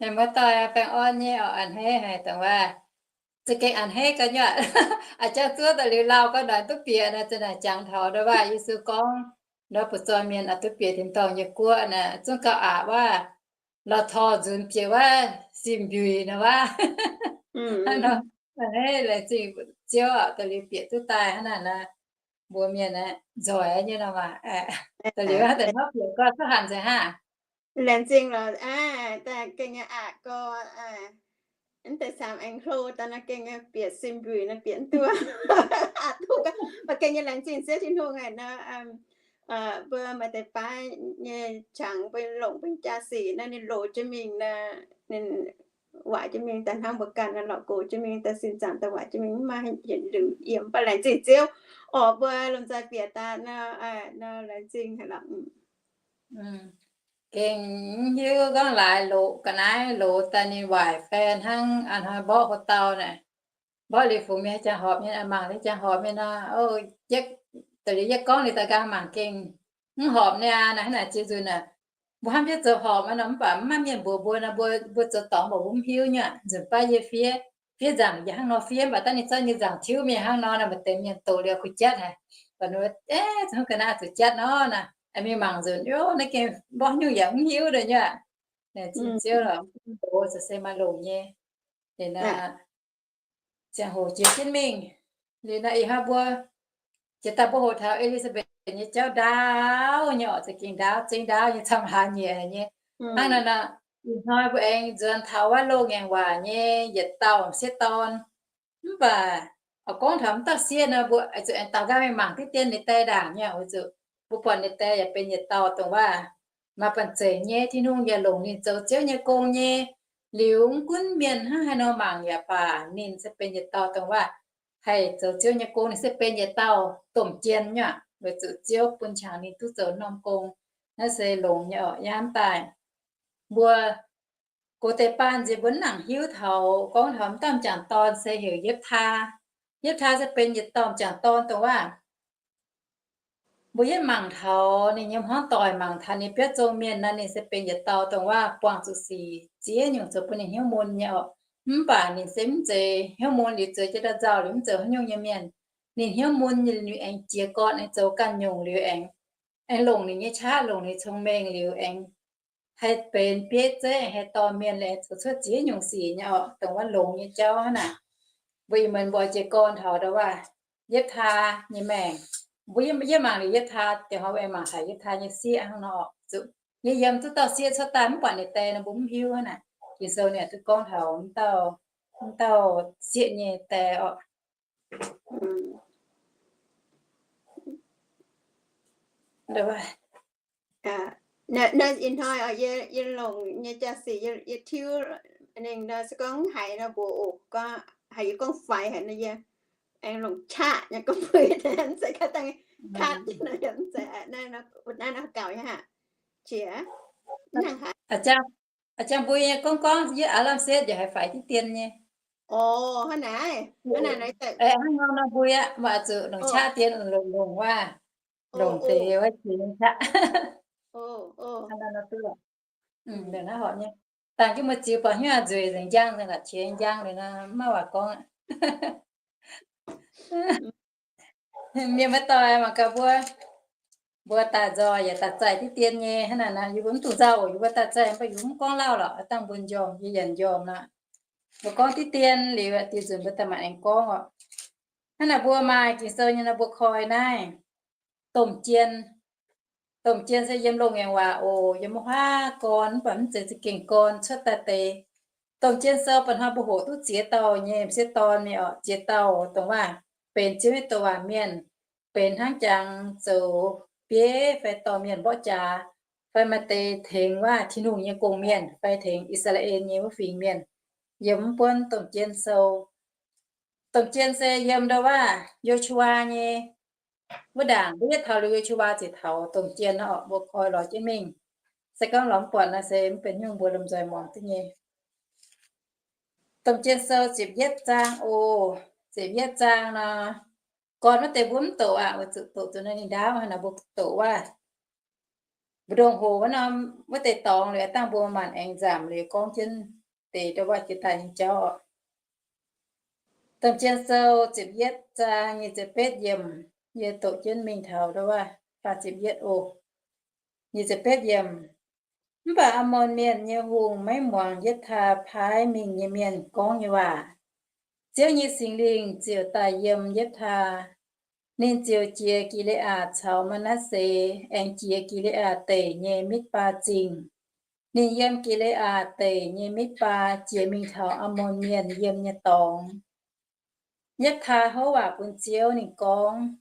Mienh muoz-doic, baengh orn nyei oc, a'hneiv haic dongh waac. Za'gengh a'hneiv ga'nyiec, a'jang zuov daaih liuz lauh ga'naaiv duqv bieqc naaic, za'naaic jangx taux ndau waac Yesu gorngv, ndau butv-zoih mienh a'duqv bieqc tin-dorngh nyei guoqv naaic, zungv gauh aqc waac, la'torh nzunc bieqc waac, sim mbiuic naaic waac. A'hneiv laengz zingh Ziouv daaih liuz bieqc duqv daaih hnangv naaic nor, mbuo mienh aeqv, nzoih nyei nor maah. Daaih liuz daaih hnangv bieqc gau cuotv hanc nzengc hnangv. Laengz zingh lorqc aav, daaih gengh nyei aqc gau. Mv deix camv aengx hlo daaih nor gengh nyei bieqc sim mbiuic nor bieqc mv duqv. Aqc duqv gau, mv baac gengh nyei laengz zingh Ziouv Tin-Hungh haic nor, mbuo maaih deix baav nyei qangx mbuo longc mbuo nyei jaa-sic nor, ninh loz jienv mingh nor, ninh waaic jienv mingh daaih hnangv mbuo ganh nor, lorqc gox jienv mingh daaih sin zaangc daaih waaic jienv mingh, mv maaih yietc liuz yiem. Mv baac laengz zingh Ziouv, orqc, mbuo lomh nzoih bieqc daaih nor, nor laengz zingh haic lorqc. Gengh mv hiuv gorngv laaix loz ga'naaiv loz daaih ninh waaic fai hnangv a'hnoi mborqv hlo dauh naaic, mborqv liuz fungx mienh jangx horpc nyei, mangc liuz jangx horpc nyei nor, da'liuz yie gorngv liuz daaih nqaang mangc gengh mv horpc nyei aqv. Naaic hnangv naaic ziex nzunc aeqv, mbuo hnamv jienv zoux horpc nor, mv baac mv maaih mienh mbuox mbuo nor, mbuo, mbuo zoux dorngx mbuo mv hiuv nyei. Nzunc baav yie fiev, fiev nzaangc yaac hnangv nor fiev, mv baac daav ninh zorqv nyei nzaangc tiuv mingh hnangv nor, naaic maaih deix mienh doqc liuz kuh jatv haic. Baac ninh, eh, zungv ga'naaiv zuqc jatv nor naaic, mingh mangc nzunc, yov, naaiv gengh mborqv nyungc yaac mv hiuv deix nyei. Naaic zinh Ziouv lorqc, mv deix zoux se maaih longx nyei. Liuz nor, ziangh hoc jiex jienv mingh. Liuz nor ih hnoi mbuo jiex daaih mbuo hoqc taux E^li^saa^mbetc nyei jauv ndaauv nyei orqc, za'gengh ndaauv, zengv ndaauv nyei, camv hlaax nyieqc nyei. Hnangv naaic nor, ih hnoi mbuo aengx nzuonx taux wuov loz-ngaengc waac nyei yietc dauh m'sieqv dorn. Mv baac oix gorngv taux m'dauh sieqv nor, mbuo zuqc aengx daux nqaang mingh mangc diqv dien ninh die ndaangc nyei, weic zuqc mbuo buatc ninh die yaac benx yietc dauh dongh waac maaih banh zeic nyei, Tin-Hungh yaac longc ninh zoux Ziouv nyei gong nyei. Liuz mv gunv mienh hnangv haaix nor mangc yaac baac, ninh se benx yietc dauh dongh waac haih zoux Ziouv nyei gong, ninh se benx yietc dauh domh jien nyei, weic zuqc Ziouv bun qangx ninh duqv zoux norm gong. Naaiv se longx nyei orqc. Yiem daaih mbuo gox deix baan nziex mbuo mv nangc hiuv taux gorngv taux m'dauh m'jangc dorn se heuc Yepv^taa. Yepv^taa se benx yietc dauh m'jangc dorn dongh waac mbuo yietv mangc taux ninh nyei hmuangv doic, mangc taux ninh biauv zong mienh nor, ninh se benx yietc dauh dongh waac buangh zuqc sic ziex nyungc zoux bun ninh hnyouv mun nyei orqc. Mv baac ninh se mv zeiz hnyouv mun liuz zoux jienv dauh nzauh liuz mv zoux haaix nyungc nyei mienh. Ninh hnyouv mun nyei liuz aengx jiez gorn aengx zoux ganh nyungc liuz aengx, aengx longc ninh nyei qaqv, longc ninh cong-mengh liuz aengx haih benx bieiv zeiv, haih dorh mienh, aengx zoux cuotv ziex nyungc sic nyei orqc, dongh waac longx nyei jauv hnangv naaic. Mbuo ih muonz mbuo jiez gorn taux ndau waac Yepv^taa nyei maengc. Mbuo yietv mangc liuz Yepv^taa, diex hnoi mbuo aengx mangc haic Yepv^taa nyei sieqv hnangv nor orqc. Zuqc nyei yiem duqv dauh sieqv cuotv daaih mv buatc ninh die nor mbuo mv hiuv hnangv naaic. Ging-Sou ninh duqv gorngv taux mv dauh sieqv nyei die orqc. Ih hnoi yie longc nyei jaa-sic yie tiuv, ninh se gorngv haiz nor mbuox oc, haiz yie gorngv faix haic nor yie aengx longc qaqv nyei gorngv mbuox, mv zeiz kaiv dangh kat, naaiv gaux nyei aqv. Qiex, a'jang mbuo nyei gorngv gorngv yie aav lamh setv yaac haiz faix diqv dien nyei. Hnangv nor nor mbuo yaac maaih zuqc longc qaqv dien longc waac, longc deix wuov qiex nyei qaqv. Naaiv horpc nyei. Dangh jienv muoz-ziux baac hnyouv nzueic nzengc njang, nzengc la'qiex njang liuz nor mv maaih waac gorngv aqv. Mienh muoz-doic mangc gaax mbuo, mbuo daaih nzoih yaac daaih zaih diqv dien nyei hnangv naaic nor, yie mbuo mv dungx nzauh oc, yie mbuo daaih zaih mv baac yie mbuo mv gorngv lauh lorqc, dangh mbuo njormh yie yaac njormh nor. Mbuo gorngv diqv dien liuz, diex nzunc mbuo daaih maanc aengx gorngv oc. Hnangv naaic mbuo maaih Ging-Sou nyei nor mbuo koi naaiv domh jien. Domh jien se yiem loz-ngaengc waac oc, yiem wuov huaav gorn, mv baac mv zeiz za'gengh gorn cuotv daaih deix. Domh jien sou mba'hnoi mbuo hoqc duqv ziex dauh nyei m'sieqv dorn nyei orqc, ziex dauh dongh waac benx Ziouv nyei douc waac mienh, benx hnangv jangx zoux bieiv fai dorh mienh mborqv jaax, fai maaih deix tengx waac Tin-Hungh nyei gong-mienh fai tengx I^saa^laa^en nyei wuov fingx mienh, yiem mv buonv domh jien sou. Domh jien se yiem ndau waac Yo^su^waa nyei wuov ndaangc, mbuo yietv taux liuz Yo^su^waa ziouc taux domh jien nor, mbuo koi lorz jienv mingh. Se gorngv lorz mv buatc nor se mv benx nyungc, mbuo lomh nzoih muangx duqv nyei. Domh jien sou ziepc yietv zaang oc. Ziepc yietv zaang nor, gorn wuov deix mbuo mv doqc aqv, weic zuqc doqc zuqc naaiv ninh ndaauv hnangv naaic, mbuo doqc waac mbu'ndongx hoc wuov norm wuov deix dorngx liuz, dangh mbuo maanc aengx nzamc liuz gorngv jienv deix ndau-waac jiex daaih nyei jauv oc. Domh Jien Sou ziepc yietv zaang nyic ziepc betv yiemc, yie doqc jienv mingh taux ndau-waac faah ziepc yietv oc. Nyic ziepc betv yiemc. Mv baac Ammon Mienh nyei hungh maiv muangx Yepv^taa paaiv mingh nyei mienh gorngv nyei waac. Ziouv nyei Singx Lingh ziouc daaih yiem Yepv^taa. Ninh ziouc jiex Gi^le^aatc caux Maa^natv^se, aengx jiex Gi^le^aatc Deic nyei Mitv^baa Zingh. Ninh yiem Gi^le^aatc Deic nyei Mitv^baa jiex mingh taux Ammon Mienh yiem nyei dorngx. Yepv^taa houv waac bun Ziouv. Ninh gorngv,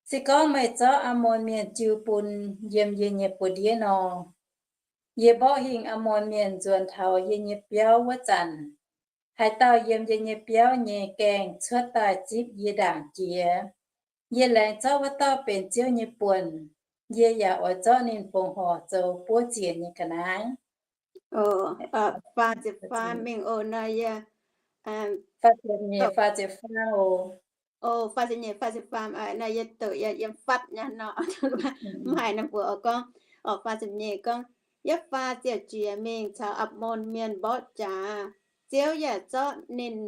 Se gorngv meih zorqv Ammon Mienh jiu bun yiem yie nyei buoz-ndiev nor, yie mborqv hingh Ammon Mienh nzuonx taux yie nyei biauv wuov zanc, haaix dauh yiem yie nyei biauv nyei gaengh cuotv daaih zipv yie ndaangc jiex, yie laengz zorqv wuov dauh benx Ziouv nyei buonc. Yie yaac oix zorqv ninh fongc horc zoux buov ziec nyei ga'naaiv. Faah ziepc faam mingh oc. Naaiv yie, faah ziepc nyeic, faah ziepc faam oc. Faah ziepc nyeic, faah ziepc faam, naaiv yie doqc yiem fatv nyei nor. Mv haiz naaiv mbuo oix gorngv, oc, faah ziepc nyeic gorngv, Yepv^faa ziouc jiex mingh caux Ammon Mienh mborqv jaax. Ziouv yaac zorqv ninh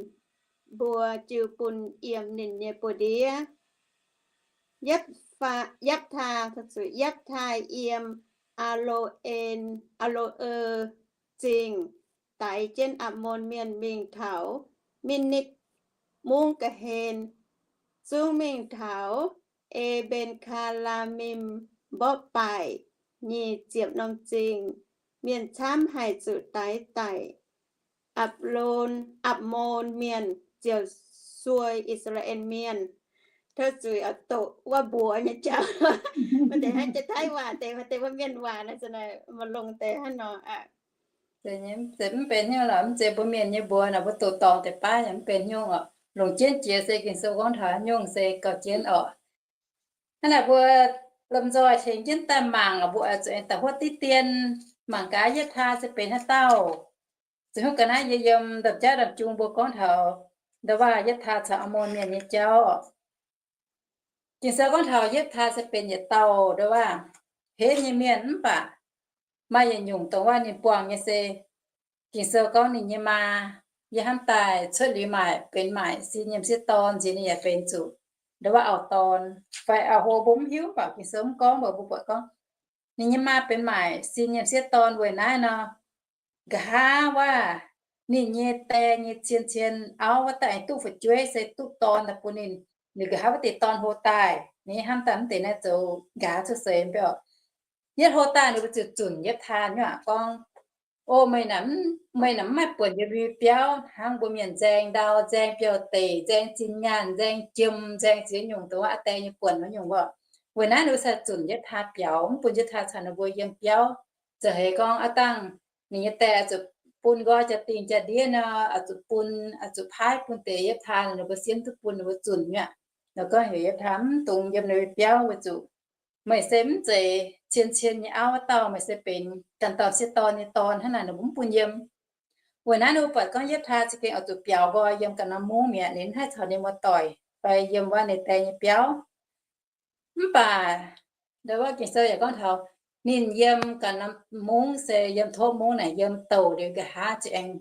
mbuo jiu bun yiem ninh nyei buoz-ndiev. Yepv-taa, Yepv-taa yiem Aa^lo^en, Aa^lo^e Zingh daix jienv Ammon Mienh mingh taux Mitv^nikv Mungv ga'hlen, zungv mingh taux E^mben^kaa^laa^mim mborqv baaic nyic ziepc norm zingh. Mienh camv haic zuqc daix daic. Apc^lon, Ammon Mienh ziouc suei I^saa^laa^en Mienh. Tov zuiz oix doqc wuov mbuox nyei jauv. Maaih deix hnangv jiex Taiv waac deix, maaih deix wuov mienh waac naaiv, maaih longc deix hnangv nor. Mv benx hnyouv lorqc, mv zeiz mbuo mienh nyei mbuox naaic, mbuo doqc dorngc deix baav yaac mv benx hnyouv oc. Longc jienv jiex se Ging-Sou gorngv taux nyungc se gauh jienv oc. Hnangv naaic mbuo lomh nzoih tengx jienv daaih mangc oc, mbuo oix zuqc aengx daaih huotv diqv dien mangc gaax Yepv^taa se benx haaix dauh. Ziouc hnangv ga'naaiv yie yiem ndorm jaav ndorm jung mbuo gorngv taux ndau-waac Yepv^taa caux Ammon Mienh nyei jauv oc. Ging-Sou gorngv taux Yepv^taa se benx yietc dauh ndau-waac henv nyei mienh mv baac maaih yietc nyungc dongh waac ninh buangh nyei se Ging-Sou gorngv ninh nyei maa, yie hnamv daaih cuotv liuz maaic benx maaic sin nyiemc sieqv dorn nziex ninh yaac benx zuqc ndau-waac auv-dorn fai auv-hlo mbuo mv hiuv, mv baac Ging-Sou mv gorngv, mv baac mbuo buatc gorngv ninh nyei maa benx maaic sin nyiemc sieqv dorn. Weic naaiv nor, nqa'haav waac ninh nyei die nyei cien-cien auv wuov dauh aengx duqv fu'jueiv se duqv dorn daaih bun ninh. Ninh nqa'haav wuov deix dorn hlo daaih, ninh hnamv daaih mv deix naaiv zoux nqa'haav cuotv seix mv baac oc. Yietv hlo daaih ninh mbuo ziouc zunc Yepv^taa nyei waac gorngv, O meih, meih naaic mv maaih buonc yiem mbuo biauv hnangv mbuo mienh nzaeng ndau, nzaeng biauv-deic, nzaeng zinh nyaanh, nzaeng jiem, nzaeng ziex nyungc dongh aav die nyei buonc wuov nyungc oc. Weic naaiv ninh mbuo cingx zunc Yepv^taa biaux, mv bun Yepv^taa caux ninh mbuo yiem biauv. Za'heix gorngv aav dangh ninh nyei die oix zuqc bun nqoi jaa-dingh jaa-ndiev nor, oix zuqc bun, oix zuqc paaiv bun deix Yepv^taa, ninh mbuo siemv duqv bun, ninh mbuo zunc mi'aqv. Nor gorngv heuc Yepv^taa mv dungx yiem ninh mbuo biauv weic zuqc meih se mv zeiz cien-cien nyei auv wuov dauh, meih se benx ganh dauh sieqv dorn nyei dorn hnangv naaic, ninh mbuo mv bun yiem. Weic naaiv ninh mbuo buatc gorngv Yepv^taa za'gengh oix zuqc biaux nqoi yiem ganh norm mungv mi'aqv, ninh mv haih caux ninh muoz-doic fai yiem wuov ninh die nyei biauv. Mv baac ndau wuov Ging-Sou yaac gorngv taux ninh yiem ganh norm mungv se yiem tov mungv naaic yiem douc liuz nqa'haav ziouc aengx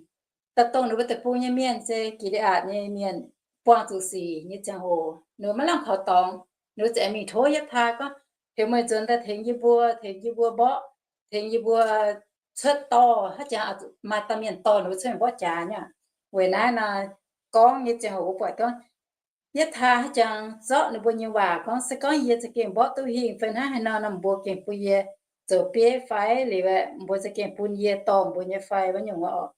daaih dongh ninh mbuo deic-bung nyei mienh se Gi^le^aatc nyei mienh buangh zuqc sic nyei ziangh hoc, ninh mbuo maiv lamh kaux dorngx, ninh mbuo ziouc aengx mingh tov Yepv^taa gorngv, Heuc meih nzuonx daaih tengx yie mbuo, tengx yie mbuo mborqv, tengx yie mbuo cuotv dorh, haaix jangx maaih dauh mienh dorh ninh mbuo cuotv mingh mborqv jaax nyei aqv. Weic naaiv nor, gorngv nyei ziangh hoc mbuo buatc gorngv Yepv^taa haaix jangx zorqv ninh mbuo nyei waac gorngv, Se gorngv yie za'gengh mborqv duqv hingh fai hnangv haaix nor, nor mbuo gengh bun yie zoux bieiv fai? Liuz aeqv, mbuo za'gengh bun yie dorh mbuo nyei fai? Wuov nyungc oc.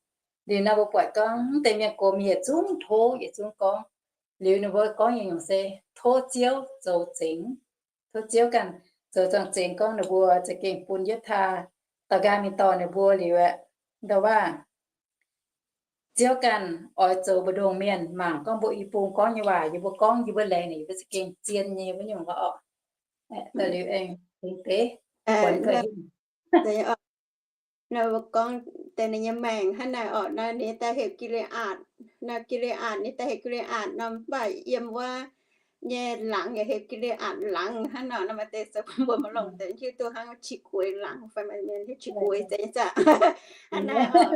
Liuz nor mbuo buatc gorngv mv deix mienh gox mienh yietc zungv tov, yietc zungv gorngv. Liuz ninh mbuo gorngv nyungc-nyungc se tov Ziouv zoux zengx. Tov Ziouv ganh zoux zengx, gorngv ninh mbuo za'gengh bun Yepv^taa daux nqaang mingh dorh ninh mbuo liuz aeqv, ndau wuov Ziouv ganh oix zoux mbu'ndongx mienh mangc gorngv mbuo i bung gorngv nyei waac, yie mbuo gorngv, yie mbuo laengz ninh, yie mbuo za'gengh zien nyei, wuov nyungc oc. Liuz aengx deix buonc gorngv deix ninh nyei maengc hnangv naaic oc. Naaiv ninh daaih heuc Gi^le^aatc, naaiv Gi^le^aatc, ninh daaih heuc Gi^le^aatc nor, mv baac yiem wuov nyei laangz yaac heuc Gi^le^aatc laangz hnangv nor. Naaiv maaih deix zoux mbuo maiv longc deix hiuv duqv hnangv qiex gueix laangz fai maaih mienh hiuv qiex gueix deix zaqc hnangv naaiv oc.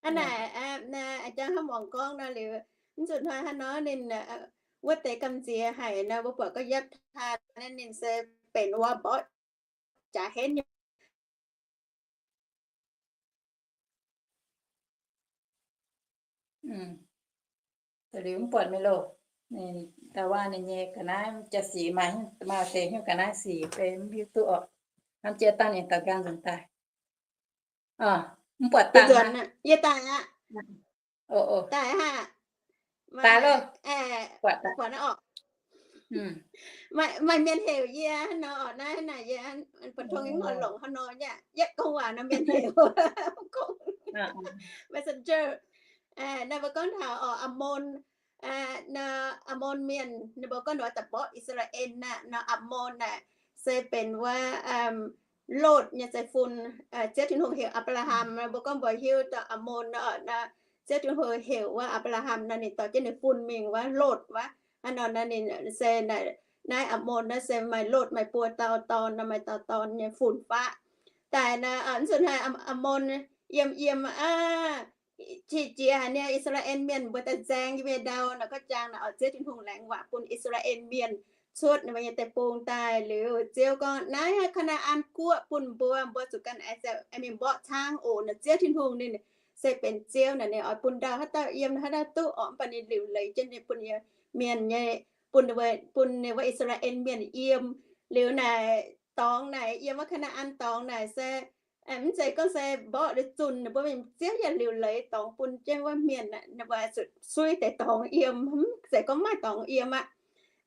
Hnangv naaic, jang hnangv muangx gorngv nor liuz, mv zuqc hnoi hnangv nor ninh, wuov deix gamh nziex haic nor, mbuo buatc gorngv Yapv^taa naaiv ninh se benx wuov mborqv jaax henv nyei. Liuz mv buatc mingh loh, ninh daaih waac ninh nyei ga'naaiv jaa-sic maaih, maaih deix hnyouv ga'naaiv sic, mv hiuv duqv orqc. Hnamv jiex dangh ninh daux nqaang nzunc daaih. Mv buatc dangh, yie daaih aqv. Daaih aqv. Daaih loh. Buatc daaih. Maaih mienh heuc yie nor, naaiv naaic yie mbuo tong mv oix longc hnangv nor, yietv gorngv waac nor mienh heuc. Messenger, naaiv mbuo gorngv taux orqc, Amon, Amon mienh, ninh mbuo gorngv nor daaih mborqv I^saa^laa^en aqv nor, Amon naaic se benx wuov Lotv nyei zeiv-fun. Ziouv Tin-Hungh heuc Apc^laa^ham, mbuo gorngv mbuo hiuv duqv Amon nor, Ziouv Tin-Hungh heuc wuov Apc^laa^ham nor, ninh dorh jienv ninh fun mingh wuov Lotv wuov. Hnangv nor naaiv ninh se naaiv Amon naaiv se maaih Lotv maaih buo dauh dorn nor, maaih dauh dorn nyei fun-faqv. Daaih naaiv, mv zuqc hnoi Amon yiem yiem aqv, qiex jiez haic niaa, I^saa^laa^en Mienh mbuo daaih nzaeng yie mbuo nyei ndau nor, gorngv jangx naaic oix Ziouv Tin-Hungh laengz waac bun I^saa^laa^en Mienh cuotv ninh mbuo nyei deic-bung daaih liuz, Ziouv gorngv, naaiv Kaa^naa^an Guoqv bun mbuo, mbuo zuqc ganh aengx mingh mborqv caangv oc. Naaic Ziouv Tin-Hungh ninh se benx Ziouv naaic, ninh oix bun ndau haaix dauh yiem haaix dauh duqv orqc, mv baac ninh liuc leiz jienv ninh bun mienh nyei, bun, bun ninh wuov I^saa^laa^en Mienh yiem. Liuz naaic dorngx naaic yiem wuov Kaa^naa^an dorngx naaic se mv zeiz gorngv se mborqv liuz zunh ninh mbuo mingh, Ziouv yaac liuc leiz dorngx bun jienv wuov mienh, ninh mbuo zuqc suiv deix dorngx yiem, mv zeiz gorngv maaih dorngx yiem aqv.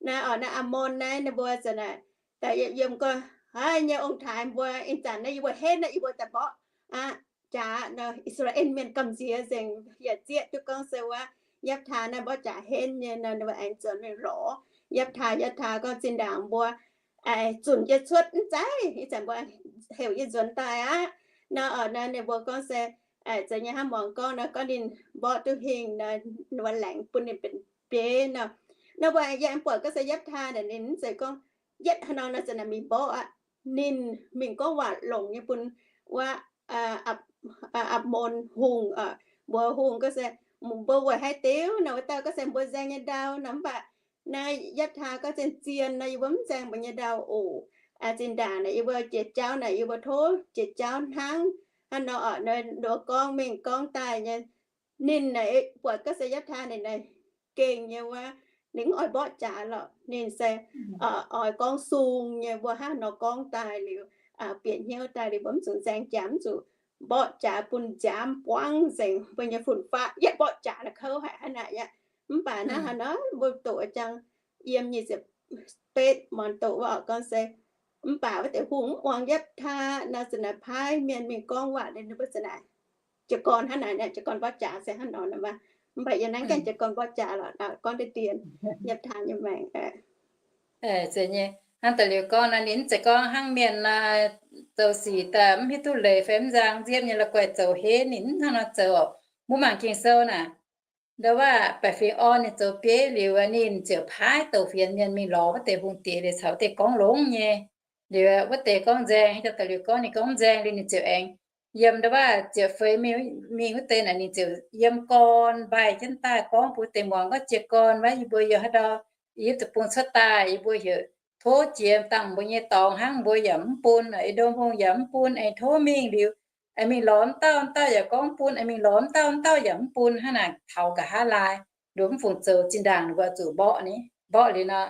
Naaiv orqc, naaiv Amon naaiv ninh mbuo zanc naaic daaih yiem gorngv, haiz nyei ong-taaix mbuo, ih zanc naaiv yie mbuo henv naaiv yie mbuo daaih mborqv aqv. Jaax nor I^saa^laa^en Mienh gamh nziex nzengc, yaac zieqv duqv gorngv se wuov Yapv^taa naaiv mborqv jaax henv nyei nor, ninh mbuo aengx zoux mingh lorz Yapv^taa. Yapv^taa gorngv, zinh ndaangc mbuo zunc jienv cuotv mv zeiz, ih zanc mbuo heuc yie nzuonx daaih aqv. Nor orqc, naaiv ninh mbuo gorngv se, zeiz nyei hnangv muangx gorngv nor, gorngv ninh mborqv duqv hingh nor, ninh mbuo laengz bun ninh benx bieiv nor. Nor mbuo yaac buatc gorngv se Yapv^taa naaic ninh mv zeiz gorngv yietv haaix nor nor zanc naaic mingh mborqv aqv. Ninh mingh gorngv waac longc nyei bun wuov Apc^mon hungh, mbuox hungh gorngv se, mbuo weic haaix diuc nor, wuov dauh gorngv se mbuo nzaeng nyei ndau nor, mv baac naaiv Yapv^taa gorngv zien-zien nor, yie mbuo mv nzaeng mbuo nyei ndau oc. Zinh ndaangc naaic yie mbuo jiex jauv naaic yie mbuo tov jiex jauv hnangv. Hnangv nor orqc, nduov gorngv mingh gorngv daaih nyei. Ninh naaic buatc gorngv se Yapv^taa ninh naaic gengh nyei wuov, ninh mv oix mborqv jaax lorqc. Ninh se oix gorngv sung nyei, mbuo hnangv nor gorngv daaih liuz, bieqc hnyouv daaih liuz, mbuo mv zuqc nzaeng jaax, mv zuqc mborqv jaax bun nziaamv buangv nzengc mbuo nyei fun-faqv. Yietv mborqv jaax naaic kouv haic hnangv naaic aqv. Mv baac hnangv haaix nor mbuo doqc ziangh yiem nyic ziepc betv muonz doqc wuov orqc gorngv se, mv baac wuov deix hungh mv muangx Yapv^taa nor, zanc naaic paaiv mienh mingh gorngv waac, ninh mbuo zanc naaic jiez gorn hnangv naaic, jiez gorn mborqv jaax se hnangv nor. Mv baac yie naaiv gaengh jiez gorn mborqv jaax lorqc, gorngv deix dien Yapv^taa nyei maengc. Zeiz nyei, hnangv da'liuz gorngv naaic, ninh mv zeiz gorngv hnangv mienh zoux sic daaih mv hiuv duqv leiz fai mv nzang nziepv nyei la'guaih zoux henv, ninh mv hnangv nor zoux. Mbuo mangc Ging-Sou naaic, ndo waac baeqc fingx orn ninh zoux bieiv liuz, ninh ziouc paaiv douc fienx mienh mingh lorz wuov deix hungh diex liuz caux wuov deix gorngv longx nyei. Liuz wuov deix gorngv nzaeng, da'liuz gorngv ninh gorngv nzaeng liuz ninh ziouc aengx yiem ndo waac ziouc feix mingh wuov deix naaic, ninh ziouc yiem gorn mbaih jienv daaih gorngv bun deix muangx gorngv, jiez gorn wuov, yie mbuo yiem haaix ndau, yiem deic-bung cuotv daaih, yie mbuo heuc tov jiex dangh mbuo nyei dorngx hnangv, mbuo yaac mv bun, E^ndom Hungh yaac mv bun, aengx tov mingh liuz, aengx mingh lorz mv dauh, mv dauh yaac gorngv bun, aengx mingh lorz mv dauh, mv dauh yaac mv bun. Hnangv naaic taux nqa'haav laai, nduov mv fungc zoux zinh ndaangc ninh mbuo zuqc mborqv ni, mborqv liuz nor,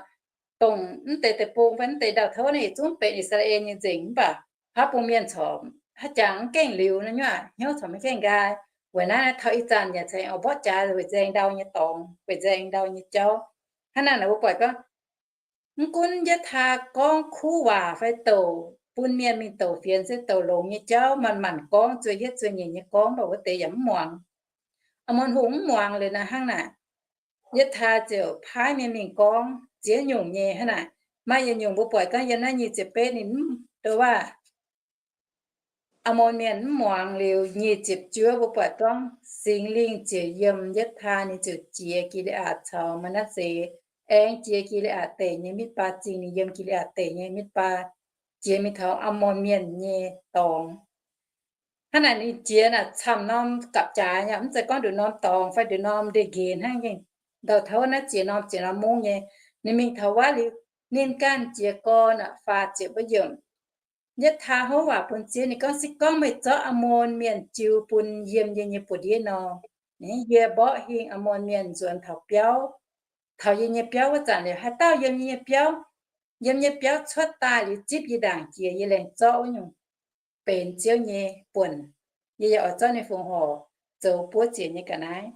dongh mv deix deic-bung fai mv deix ndau-touv naaiv yietc zungv benx I^saa^laa^en nyei nzengc, mv baac haaix bung mienh corc haaix jangx mv gaengh liuz nor, nyuav hnyouv corc maiv gaengh nqaai. Weic naaiv taux ih zanc yaac cingx oix mborqv jaax weic nzaeng ndau nyei dorngx, weic nzaeng ndau nyei jauv. Hnangv naaic naaic mbuo buatc gorngv, mv gunv Yapv^taa gorngv kuv waac fai douc bun mienh mingh douc fienx se douc longx nyei jauv, manc-manc gorngv, zueih yietv zueih nyeic nyei gorngv, mv baac wuov deix yaac mv muangx. Aa^mon Hungh mv muangx liuz naaic hnangv naaic, Yapv^taa ziouc paaiv mienh mingh gorngv ziex nyungc nyei hnangv naaic. Maaih yietc nyungc mbuo buatc gorngv yiem naaiv nyic ziepc betv ninh mv ndo waac Aa^mon Mienh mv muangx liuz, nyic ziepc juov mbuo buatc gorngv Singx Lingh ziouc yiem Yapv^taa, ninh ziouc jiex Gi^le^aatc caux Maa^natv^se, aengx jiex Gi^le^aatc Deic nyei Mitv^baa Zingh. Ninh yiem Gi^le^aatc Deic nyei Mitv^baa, jiex mingh taux Aa^mon Mienh nyei dorngx. Hnangv naaic ninh jiex naaic camv norm gapv-jaaix nyei, mv zeiz gorngv nduqc norm dorngx fai nduqc norm ndeic-nqenx hnangv nyei. Ndau-touv naaiv jiex norm, jiex norm mungv nyei. Ninh mingh taux wuov liuz, ninh ganh jiez gorn aqv. Faah ziepc wuov yiemc. Yietv^taa houv waac bun Ziouv, ninh gorngv, Se gorngv meih zorqv Ammon Mienh jiu bun yiem yie nyei buoz-ndiev nor, ninh, yie mborqv hingh Ammon Mienh nzuonx taux biauv, taux yie nyei biauv wuov zanc liuz, haaix dauh yiem yie nyei biauv, yiem yie nyei biauv cuotv daaih liuz zipv yie ndaangc jiex, yie laengz zorqv wuov nyungc benx Ziouv nyei buonc. Yie yaac oix zorqv ninh fongc horc zoux buov ziec nyei ga'naaiv.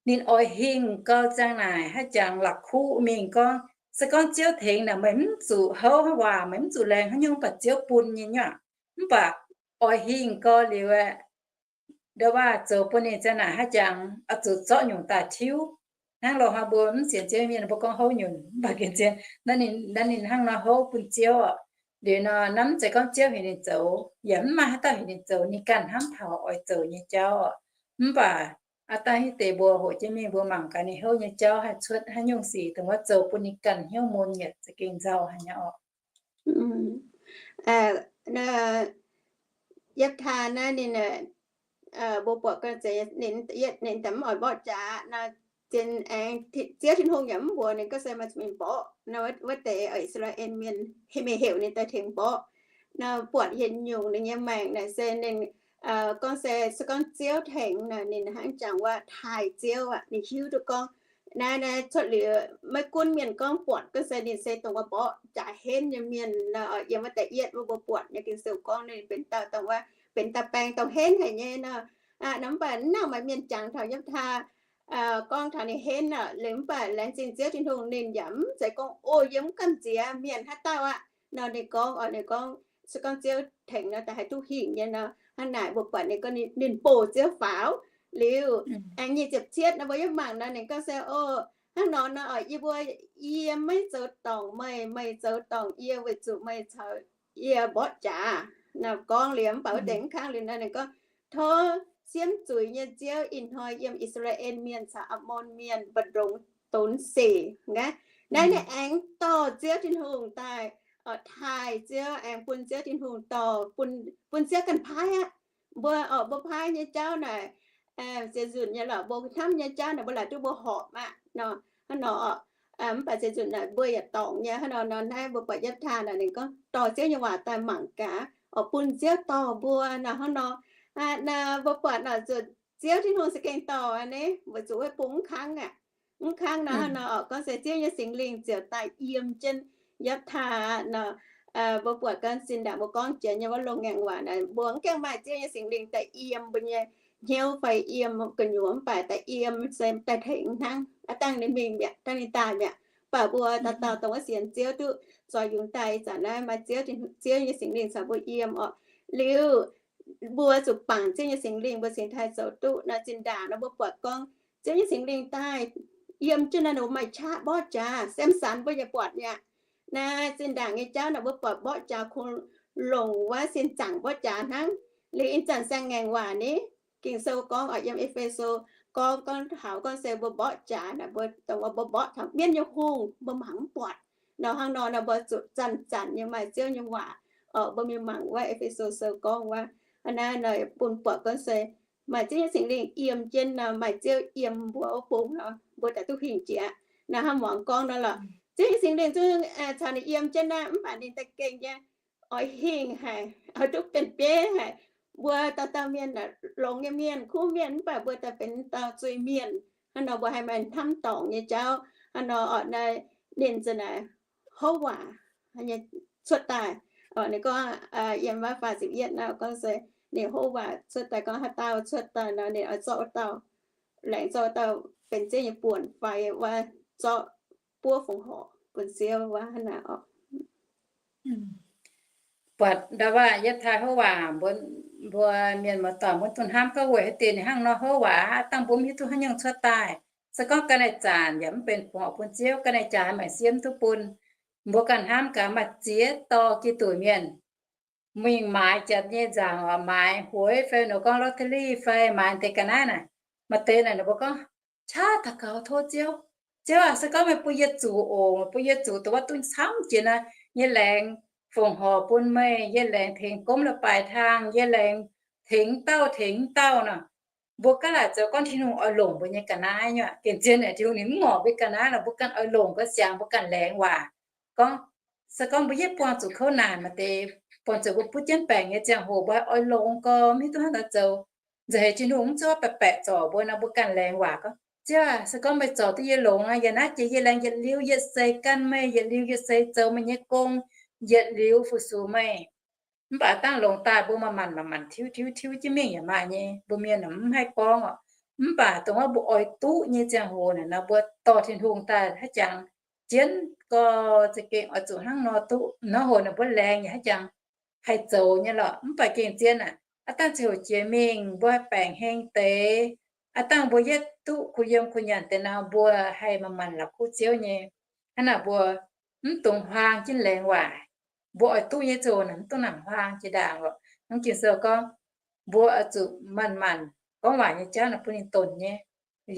Ninh oix hingh gau ziang naaic, haaix jangx la'kuqv mingh gorngv, Se gorngv Ziouv tengx naaic, meih mv zuqc houv haaix waac, meih mv zuqc laengz haaix nyungc, mv baac Ziouv bun nyei nyuoqc. Mv baac oix hingh gau liuz aeqv, ndau waac zoux bun ninh ziang naaic, haaix jangx oix zuqc zorqv nyungc daaih tiuv. Hnangv loz-hnoi mbuo mv sienx Ziouv mienh mbuo gorngv houv nyunc, mv baac gengh zien naaiv ninh, naaiv ninh hnangv nor houv bun Ziouv oc. Liuz nor, naaiv mv zeiz gorngv Ziouv heuc ninh zoux, yaac mv maaih haaix dauh heuc ninh zoux, ninh ganh hnamv taux oix zoux nyei jauv oc. Mv baac aav dangh hiuv deix mbuo hoqc jienv mingh mbuo mangc gaax ninh houv nyei jauv haih cuotv haaix nyungc sic, dongh wuov zoux bun ninh ganh hnyouv mun yietc za'gengh nzauh haic nyei oc. Yietv^taa naaiv ninh, mbuo buatc ga'naaiv zeiz ninh, ninh daaih mv oix mborqv jaax nor, zien aengx Ziouv Tin-Hungh yaac mv mbuox ninh gorngv se maaih zuqc mingh mborqv nor, wuov deix I^saa^laa^en Mienh mingh heuc ninh daaih tengx mborqv nor, buatc yietc nyungc ninh nyei maengc naaic se ninh gorngv se, se gorngv Ziouv tengx naaic, ninh hnangv jangx wuov taaih Ziouv aqv. Ninh hiuv duqv gorngv naaiv, naaiv cuotv liuz maiv gunv mienh gorngv buatc gorngv se ninh se dongh wuov mborqv jaax henv nyei mienh nor, yiem wuov da'yietv wuov mbuo buatc nyei Ging-Sou gorngv ninh benx dauh dongh wuov, benx dauh baeng dongh henv haic nyei nor. Mv baac mv nangc maaih mienh jangx taux Yietv^taa gorngv taux ninh henv aqv. Liuz mv baac laengz zingh Ziouv Tin-Hungh ninh yaac mv zeiz gorngv, O, yie mv gamh nziex mienh haaix dauh aqv nor. Ninh gorngv, ninh gorngv, se gorngv Ziouv tengx nor, daaih haih duqv hingh nyei nor. Hnangv naaic mbuo buatc ninh gorngv ninh bouh Ziouv faaux. Liuz aengx nyic ziepc cietv nor mbuo yaac mangc nor, ninh gorngv se, O, hnangv nor nor, yie mbuo, yie maiv zoux dorngc meih, meih zoux dorngc yie weic zuqc meih caux yie mborqv jaax. Nor gorngv liuz mv baac wuov deix mv kangv liuz nor, ninh gorngv, Tov siemv zuiz nyei Ziouv ih hnoi yiem I^saa^laa^en Mienh caux Ammon Mienh mba'ndongx donx sic aqv. Naaiv ninh aengx dorh Ziouv Tin-Hungh daaih, taaih Ziouv, aengx bun Ziouv Tin-Hungh dorh, bun Ziouv ganh paaiv aqv. Mbuo, mbuo paaiv nyei jauv naaic, ziouc nzunc nyei lorqc, mbuo hnamv nyei jauv naaic mbuo laaic duqv mbuo horpc aqv nor. Hnangv nor, mv baac ziouc nzunc naaic mbuo yaac dorngc nyei. Hnangv nor nor naaiv mbuo buatc Yietv^taa naaic ninh gorngv dorh Ziouv nyei waac daaih mangc gaax, oix bun Ziouv dorh mbuo nor. Hnangv nor, mbuo buatc naaic zuqc Ziouv Tin-Hungh se gengh dorh aqv, weic zuqc wuov bung mv kangv aqv. Mv kangv nor, hnangv nor oc, gorngv se Ziouv nyei Singx Lingh ziouc daaih yiem jienv Yietv^taa nor. Mbuo buatc gan zinh ndaangc mbuo gorngv jiex nyei wuov loz-ngaengc waac naaic, mbuo mv gaengh maaih Ziouv nyei Singx Lingh daaih yiem mbuo nyei hnyouv fai yiem gu'nyuoz, mv baac daaih yiem se daaih tengx hnangv. Aav dangh ninh mingh mi'aqv, dangh ninh daaih mi'aqv. Mv baac mbuo dauh dauh dongh wuov sienx Ziouv duqv zoux yungz daaih ih zanc naaiv maaih Ziouv, Ziouv nyei Singx Lingh caux mbuo yiem oc. Liuz mbuo zuqc bangc Ziouv nyei Singx Lingh mbuo cingx daaih zoux duqv nor. Zinh ndaangc nor mbuo buatc gorngv Ziouv nyei Singx Lingh daaih yiem jienv naaiv, ninh mbuo maaih qaqv mborqv jaax. Samx^san mbuo yaac buatc mi'aqv. Naaiv zinh ndaangc nyei jauv naaic mbuo buatc mborqv jaax kungx longc wuov sin zaangc mborqv jaax hnangv. Liuz ih zanc siang-ngaengc waac ni, Ging-Sou gorngv oc, yiem E^fe^so gorngv, gorngv taux gorngv se mbuo mborqv jaax naaic, mbuo dongh mbuo mborqv taux mienv nyei hungh mbuo mangc mv buatc nor. Hnangv nor nor mbuo zuqc zanc-zanc nyei maaih Ziouv nyei waac oc. Mbuo mingh mangc wuov E^fe^so Sou gorngv wuov, hnangv naaiv nor bun buatc gorngv se maaih Ziouv nyei Singx Lingh yiem jienv nor, maaih Ziouv yiem mbuo wuov bung nor, mbuo daaih duqv hingh jiex. Naaiv hnangv muangx gorngv nor lorqc, Ziouv nyei Singx Lingh zungv caux ninh yiem jienv naaiv, mv baac ninh da'gengh nyei oix hingh haic, oix duqv benx bieiv haic. Mbuo dauh dauh mienh longx nyei mienh, kuv mienh, mv baac mbuo daaih benx dauh zuiz-mienh. Hnangv nor mbuo haih maaih hnamv dorngc nyei jauv. Hnangv nor oc, naaiv ninh za'naaic houv waac cuotv daaih. Ninh gorngv yiem wuov faah ziepc yietv nor gorngv se ninh houv waac cuotv daaih gorngv haaix dauh cuotv daaih nor ninh oix zorqv wuov dauh, laengz zorqv wuov dauh benx Ziouv nyei buonc fai wuov zorqv buov fongc horc bun Ziouv wuov hnangv naaic oc. Buatc ndau wuov Yietv^tai houv waac, mbuo mienh muoz-doic mbuo duqv hnamv gorngv weic haaix diuc ninh hnangv nor houv waac aqv. Dangh mbuo mv hiuv duqv haaix nyungc cuotv daaih. Se gorngv ga'naaiv zanc yaac mv benx fongc horc bun Ziouv, ga'naaiv jaax maaih siev mv duqv bun. Mbuo ganh hnamv gaax maaih ziex dorh Giduc mienh mingh maaiz janx nyei nzaangc oc, maaiz hueiv fai nor gorngv lottery fai maaiz deix ga'naaiv naaic. Maaih deix naaic ninh mbuo gorngv, Qaqv daux gaux tov Ziouv, Ziouv aac, se gorngv meih bun yie zuqc oc, bun yie zuqc dongh wuov duqv camv jiex naaiv, yie laengz fongc horc bun meih, yie laengz tengx gomv la'baaic hlang, yie laengz tengx dauh tengx dauh nor. Mbuo gaav laaic zoux gorngv Tin-Hungh oix longc mbuo nyei ga'naaiv nyei. Gengh zien naaic Tin-Hungh ninh mv ngorc mbuo ga'naaiv nor, mbuo ganh oix longc ga'siangx, mbuo ganh laengz waac. Gorngv se gorngv mbuo yietv buangh zuqc kouv naanc maaih deix, buangh zuqc mbuo butv jienv baengc nyei ziangh hoc mbuo oix longx gorx mv hiuv duqv hnangv haaix nor zoux. Nzengc haic Tin-Hungh mv zorqv baeqc baeqc zorc mbuo nor, mbuo ganh laengz waac gorngv, Ziouv aah, se gorngv meih zorc duqv yie longx aqv, yie naaiv jiex yie laengz yietc liuz yietc seix gan meih, yietc liuz yietc seix zoux meih nyei gong, yietc liuz fu-sux meih. Mv baac dangh longx daaih mbuo manc-manc manc-manc tiuv tiuv tiuv jienv mingh yaac maaih nyei, mbuo mienh mv haih gorngv oc. Mv baac dongh wuov mbuo oix duqv nyei ziangh hoc naaic nor, mbuo dorh Tin-Hungh daaih haaix jangx jienv gorx za'gengh oix zuqc hnangv nor duqv. Hnangv hoc naaic mbuo laengz yaac haaix jangx haih zoux nyei lorqc. Mv baac gengh zien aac, aav dangh ziouc jiex mingh mbuo haih baengc heng deix, aav dangh mbuo yietv duqv kuh yiem kuh nyanc deix nor, mbuo haih manc-manc la'kuqv Ziouv nyei. Hnangv naaic mbuo mv dungx huaang jienv laengz waac. Mbuo oix duqv nyei ziouc naaic mv dungx nangc huaang jiex ndaangc lorqc. Hnangv Ging-Sou gorngv, mbuo oix zuqc manc-manc gorngv waac nyei jauv naaic bun ninh donc nyei.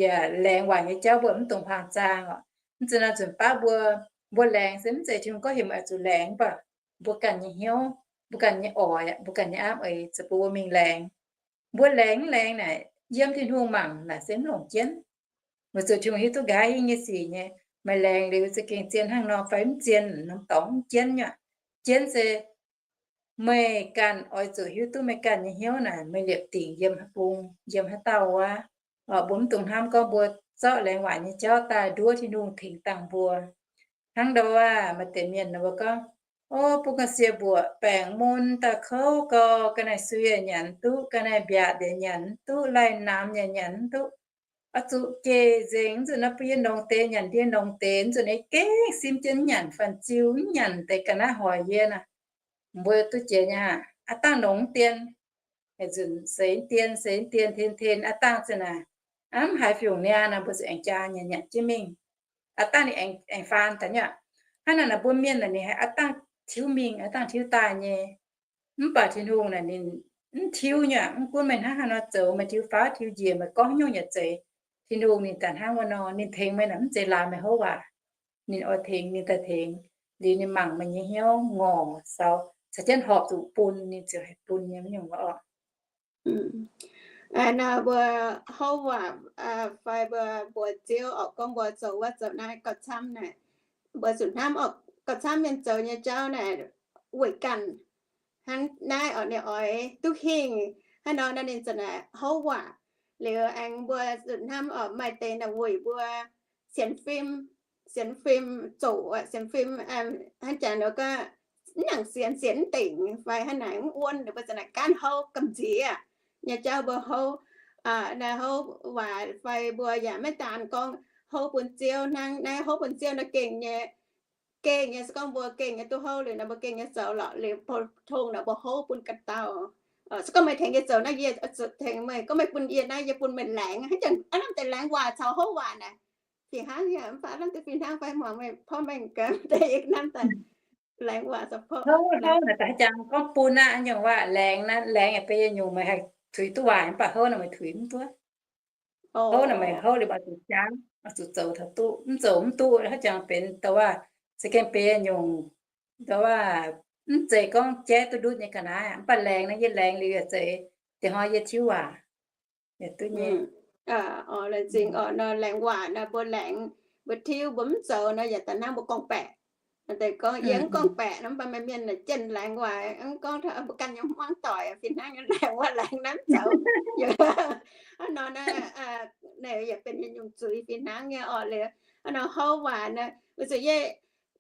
Yaac laengz waac nyei jauv mbuo mv dungx huaang zaang oc. Mv zeiz nor nzunc baav mbuo, mbuo laengz se mv zeiz Tin-Hungh gorngv heuc meih oix zuqc laengz, mv baac mbuo ganh nyei hnyouv, mbuo ganh nyei oix, mbuo ganh nyei aamv eix ziouc bun mbuo mingh laengz. Mbuo laengz mv laengz naaic, yiem Tin-Hungh mangc naaic se mv longc jienv. Weic zuqc Tin-Hungh hiuv duqv nqa'haav hingv nyei sic nyei. Meih laengz liuz za'gengh zien hnangv nor fai mv zien, norm dorngx mv jienv nyei. Jienv se meih ganh oix zuqc hiuv duqv meih ganh nyei hnyouv naaic meih liepc dingc yiem haaix bung, yiem haaix dauh wuov. Mbuo mv dungx hnamv gorngv mbuo zorqv laengz waac nyei jauv daaih nduov Tin-Hungh tengx dangh mbuo. Hnangv ndau wuov maaih deix mienh mbuo gorngv, O, bun ga'sie mbuoqc baengc mun daaih kouv gau, ga'naaiv suiv yaac nyanc duqv, ga'naaiv mbiaatc yaac nyanc duqv, laih namx yaac nyanc duqv. Oix zuqc geh nzengc, nzunc naaiv bun yie nongx deix nyanc ndie nongx deix, nzunc naaiv gengh sim jienv nyanc fan-ziu, nyanc deix ga'naaiv hoic yie naaic. Mbuo duqv jiex nyei aqv. Aav dangh nongx dien, nzunc seix dien, seix dien, ten ten, aav dangh zinh naaic, mv haiz fiungc niaa naaic mbuo zuqc aengx jaa nyanc nyanc jienv mingh. Aav dangh ninh aengx faan daaih nyei. Hnangv naaic naaic mbuo mienh naaic ninh haih aav dangh tiuv mingh, aav dangh tiuv daaih nyei. Mv baac Tin-Hungh naaic ninh mv tiuv nyei aqv. Mv gunv meih hnangv haaix nor zoux, meih tiuv faaux tiuv njiec, meih gorngv haaix nyungc yaac zeiz, Tin-Hungh ninh daaih hnangv wuov nor. Ninh tengx meih naaic mv zeiz laanh meih houv waac. Ninh oix tengx ninh daaih tengx, liuz ninh mangc meih nyei hnyouv ngorc sou, caux jienv horpc zuqc bun ninh ziouc haih bun nyei, mv nyungc wuov oc. Nor mbuo houv waac fai mbuo mbuox Ziouv oc, gorngv mbuo zoux wuov zoux naaiv gauh camv naaic, mbuo zuqc hnamv oc, gauh camv mienh zoux nyei jauv naaic weic ganh hnangv naaiv oc, ninh oix duqv hingh hnangv nor, naaiv ninh za'naaic houv waac. Liuz aengx mbuo zuqc hnamv oc, maaih deix naaic weic mbuo sienx fim, sienx fim zoqc, sienx fim hnangv jaax nor gaax, mv nangc sienx, sienx mv dingc fai hnangv naaic mv wuonv, ninh mbuo za'naaic gaanv houv gamh nziex nyei jauv mbuo houv, naaiv houv waac fai mbuo yaac maiv daan gorngv houv bun Ziouv hnangv. Naaiv houv bun Ziouv naaiv gengh nyei, gengh nyei, se gorngv mbuo gengh nyei duqv houv liuz nor, mbuo gengh nyei zoux lorqc liuz, pou tong naaic mbuo houv bun ganh dauh. Se gorngv meih tengx yie zoux naaiv, yie zuqc tengx meih. Gorngv meih bun yie naaiv, yie bun meih laengz. Hnangv jangx aav lamh deix laengz waac caux houv waac naaic, fih hnangv nyei. Mv baac aav lamh deix fih hnangv fai muangx meih porv mengh gaax deix hnamv daaih laengz waac caux porv. Houv, houv naaic daaih jangx gorngv bun aqv, nyungc waac laengz naaiv, laengz yaac benx yietc nyungc meih haih tuix duqv waaic, mv baac houv naaic meih tuix mv duqv. Houv naaic meih houv liuz oix zuqc jaav, oix zuqc zoux taux duqv. Mv zoux mv duqv hnangv jangx benx dongh waac, se gengh benx nyungc dongh waac, mv zeiz gorngv jaiv duqv ndutv nyei ga'naaiv. Mv baac laengz naaiv yie laengz liuz yaac zeiz dingc hnoi yie tiuv waac yaac duqv nyei. Laengz zingh oc, nor laengz waac nor mbuo laengz, mbuo tiuv mbuo mv zoux nor yaac daaih hnangv mbuo gorngv-baeqc. Deix gorngv yie mv gorngv-baeqc nor, mv baac meih mienh naaic jienv laengz waac, mv gorngv taux mbuo ganh nyei hmuangv doic fih hnangv nyei laengz waac laengz naaiv mv zoux. Hnangv nor naaiv, naaiv yaac benx nyungc zuiz fih hnangv nyei oc. Liuz hnangv nor houv waac naaiv, weic zuqc